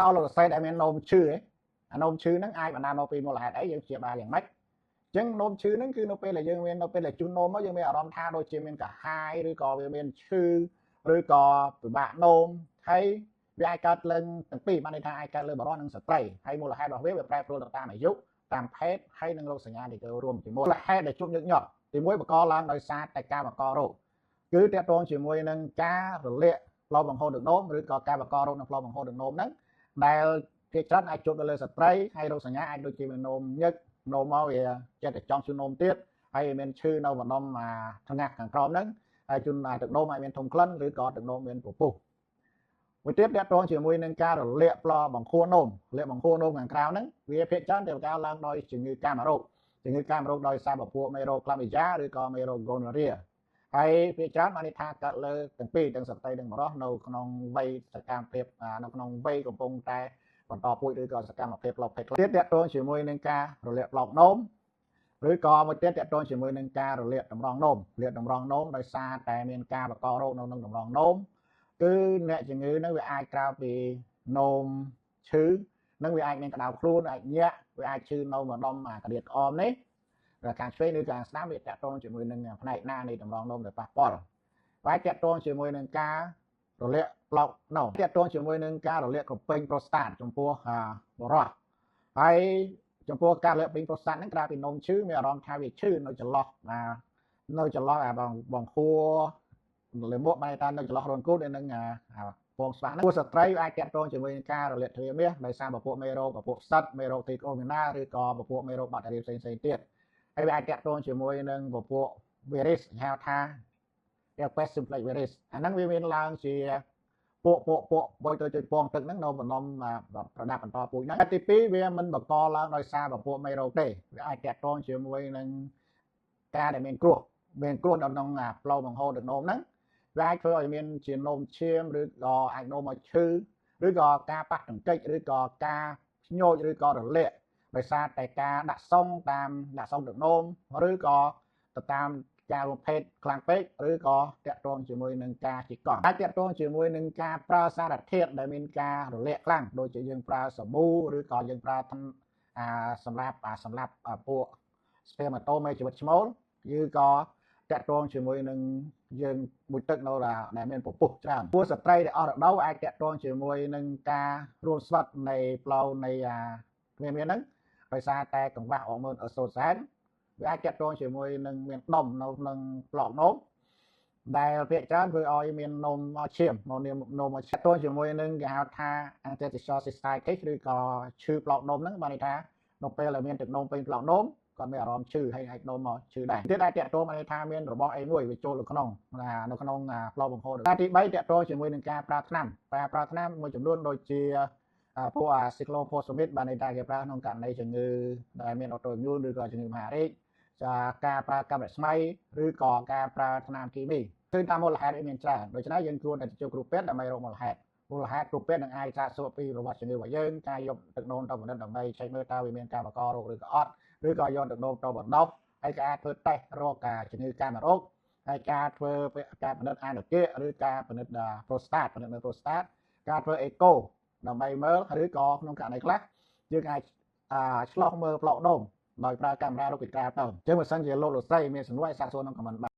តើលោកស្រីដែលមាននោមឈឺឯអានោមឈឺហ្នឹងអាចបណ្ដាលមកពីមូលហេតុអីយើងព្យាបាលយ៉ាងម៉េចអញ្ចឹងនោមឈឺហ្នឹងគឺនៅពេលដែលយើងមាននៅពេលដែលជូននោមមកយើងមានអារម្មណ៍ថាដូចជាមានកាហាយឬក៏វាមានឈឺឬក៏ពិបាកនោមហើយវាអាចកើតឡើងទាំងពីរបានន័យថាអាចកើតលើបុរសនិងស្ត្រីហើយមូលហេតុរបស់វាវាប្រែប្រួលទៅតាមអាយុតាមភេទហើយនិងរោគសញ្ញាដែលចូលរួមជាមួយមូលហេតុដែលជួបញឹកញាប់ទីមួយបង្កឡើងដោយសារតែការបង្ករោគគឺតាក់ទងជាមួយនឹងការរលាកផ្លូវបង្ហូរទឹកនោមឬក៏ការបង្ករោគនៅផ្លូវបង្ហូរទឹកនោមហ្នឹងដែលភាគច្រើនអាចជួបទៅលើស្ត្រីហើយរោគសញ្ញាអាចដូចជាមាននោមញឹកនោមមកវាចិត្តតែចង់ជូននោមទៀតហើយមានឈឺនៅម្ដុំអាថ្ងាសខាងក្រោមហ្នឹងហើយជូនទឹកនោមអាចមានធំក្លិនឬក៏ទឹកនោមមានពពុះមួយទៀតតាក់ទងជាមួយនឹងការរលាកផ្លបង្ខួរនោមលាកបង្ខួរនោមខាងក្រៅហ្នឹងវាភាគច្រើនតែកើតឡើងដោយជំងឺកាមរោគជំងឺកាមរោគដោយសារពពួកមេរោគក្លាមីយ៉ាឬក៏មេរោគហ្គោណរីហើយភាគច្រើនបានន័យថាកើតលើទាំងពីរទាំងស្ត្រីនិងបុរសនៅក្នុងវ័យសកម្មភាពនៅក្នុងវ័យកំពុងតែបន្តពូជឬក៏សកម្មភាពផ្លូវភេទទៀតតាក់ទងជាមួយនឹងការរលាកប្លោកនោមឬក៏មួយទៀតតាក់ទងជាមួយនឹងការរលាកតម្រងនោមលាកតម្រងនោមដោយសារតែមានការបង្ករោគនៅក្នុងតម្រងនោមគឺអ្នកជំងឺនឹងវាអាចក្រៅពីនោមឈឺនឹងវាអាចមានក្តៅខ្លួនអាចញាក់វាអាចឈឺនៅម្ដុំអាកដៀតក្អមនេះដល់ខាងឆ្វេងឬខាងស្ដាំវាតាក់ទងជាមួយនឹងផ្នែកណានៃតម្រងនោមដែលប៉ះពាល់វាអាចតាក់ទងជាមួយនឹងការរលាកប្លោកនោមតាក់ទងជាមួយនឹងការរលាកក្រពេញប្រូស្តាតចំពោះបុរសហើយចំពោះការរលាកពេញប្រូស្តាតហ្នឹងក្រៅពីនោមឈឺមានអារម្មណ៍ថាវាឈឺនៅចន្លោះអានៅចន្លោះអាបងបងខួរលាមកបែរថានៅចន្លោះរន្ធគូទនឹងអាពងស្វាហ្នឹងពួកស្ត្រីអាចតាក់ទងជាមួយនឹងការរលាកទ្វារមាសដោយសារពពួកមេរោគពពួកផ្សិតមេរោគទីក្រូមីណាឬក៏ពពួកមេរោគបាក់តេរីផ្សេងៗទៀតហើយវាអាចតាក់ទងជាមួយនឹងពពួកវីរុសហៅថា herpes simplex virus អាហ្នឹងវាមានឡើងជាពួកពួកពួកបយទៅចុចពងទឹកហ្នឹងនៅបណ្ដុំប្រដាប់បន្តពូជហ្នឹងទី2វាមិនបង្កឡើងដោយសារពពួកមេរោគទេវាអាចតាក់ទងជាមួយនឹងការដែលមានគ្រោះមានគ្រោះនៅក្នុងផ្លូវបង្ហូរទឹកនោមហ្នឹងវាអាចធ្វើឲ្យមានជានោមឈាមឬក៏អាចនោមមកឈឺឬក៏ការប៉ះទង្គិចឬក៏ការភ្ញោចឬក៏រលាកដោយសារតែការដាក់សុងតាមដាក់សុងទឹកនោមឬក៏ទៅតាមការរួមភេទខ្លាំងពេកឬក៏តាក់ទងជាមួយនឹងការជិះកង់អាចតាក់ទងជាមួយនឹងការប្រើសារធាតុដែលមានការរលាកខ្លាំងដូចជាយើងប្រើសាប៊ូឬក៏យើងប្រើអាសម្រាប់អាសម្រាប់ពួកស្ពែម៉ាតូមេជីវិតឈ្មោលឬក៏តាក់ទងជាមួយនឹងយើងមួយទឹកនៅដែលមានពពុះច្រើនពួកស្ត្រីដែលអស់រដូវអាចតាក់ទងជាមួយនឹងការរួមស្វិតនៃផ្លូវនៃអាមានមានហ្នឹងដោយសារតែកង្វះអរម៉ូនអេស្ត្រូសែនវាអាចតាក់ទងជាមួយនឹងមានដុំនៅក្នុងប្លុកនោមដែលភាគច្រើនធ្វើឲ្យមាននោមមកឈាមមកនោមមកឈាមទជាមួយនឹងគេហៅថា interstitial cystitis ឬក៏ឈឺប្លុកនោមហ្នឹងបានន័យថានៅពេលដែលមានទឹកនោមពេញប្លុកនោមគាត់មានអារម្មណ៍ឈឺហើយអាចនោមមកឈឺដែរទៀតអាចតាក់ទងបានន័យថាមានរបស់អីមួយវាចូលនៅក្នុងនៅក្នុងផ្លូវបង្ហូរតែទី3តាក់ទងជាមួយនឹងការប្រើថ្នាំប្រើប្រើថ្នាំមួយចំនួនដូចជាពួកអា cyclophosphamide បានន័យថាគេប្រើក្នុងករណីជំងឺដែលមាន autoimmune ឬក៏ជំងឺមហារីកចាការប្រើកាំរស្មីឬក៏ការប្រើថ្នាំគីមីឃើញតាមមូលហេតុវាមានច្រើនដូច្នេះយើងគួរតែជួបគ្រូពេទ្យដើម្បីរកមូលហេតុមូលហេតុគ្រូពេទ្យនឹងអាចសាកសួរពីប្រវត្តិជំងឺរបស់យើងការយកទឹកនោមទៅបណ្ឌិតដើម្បីឆែកមើលតើវាមានការបង្ករោគឬក៏អត់ឬក៏យកទឹកនោមទៅបណ្ដុះហើយការធ្វើតេស្តរកការជំងឺកាមរោគហើយការធ្វើការពិនិត្យអានុគៈឬការពិនិត្យប្រូស្តាតពិនិត្យមើលប្រូស្តាតការធ្វើអេកូដើម្បីមើលឬក៏ក្នុងករណីខ្លះយើងអាចឆ្លោះមើលប្លុកនោមដោយប្រើកាមេរ៉ារូបពីក្រៅទៅអញ្ចឹងបើសិនជាលោកលោកស្រីមានសំណួរអាចសាកសួរក្នុង comment បាន។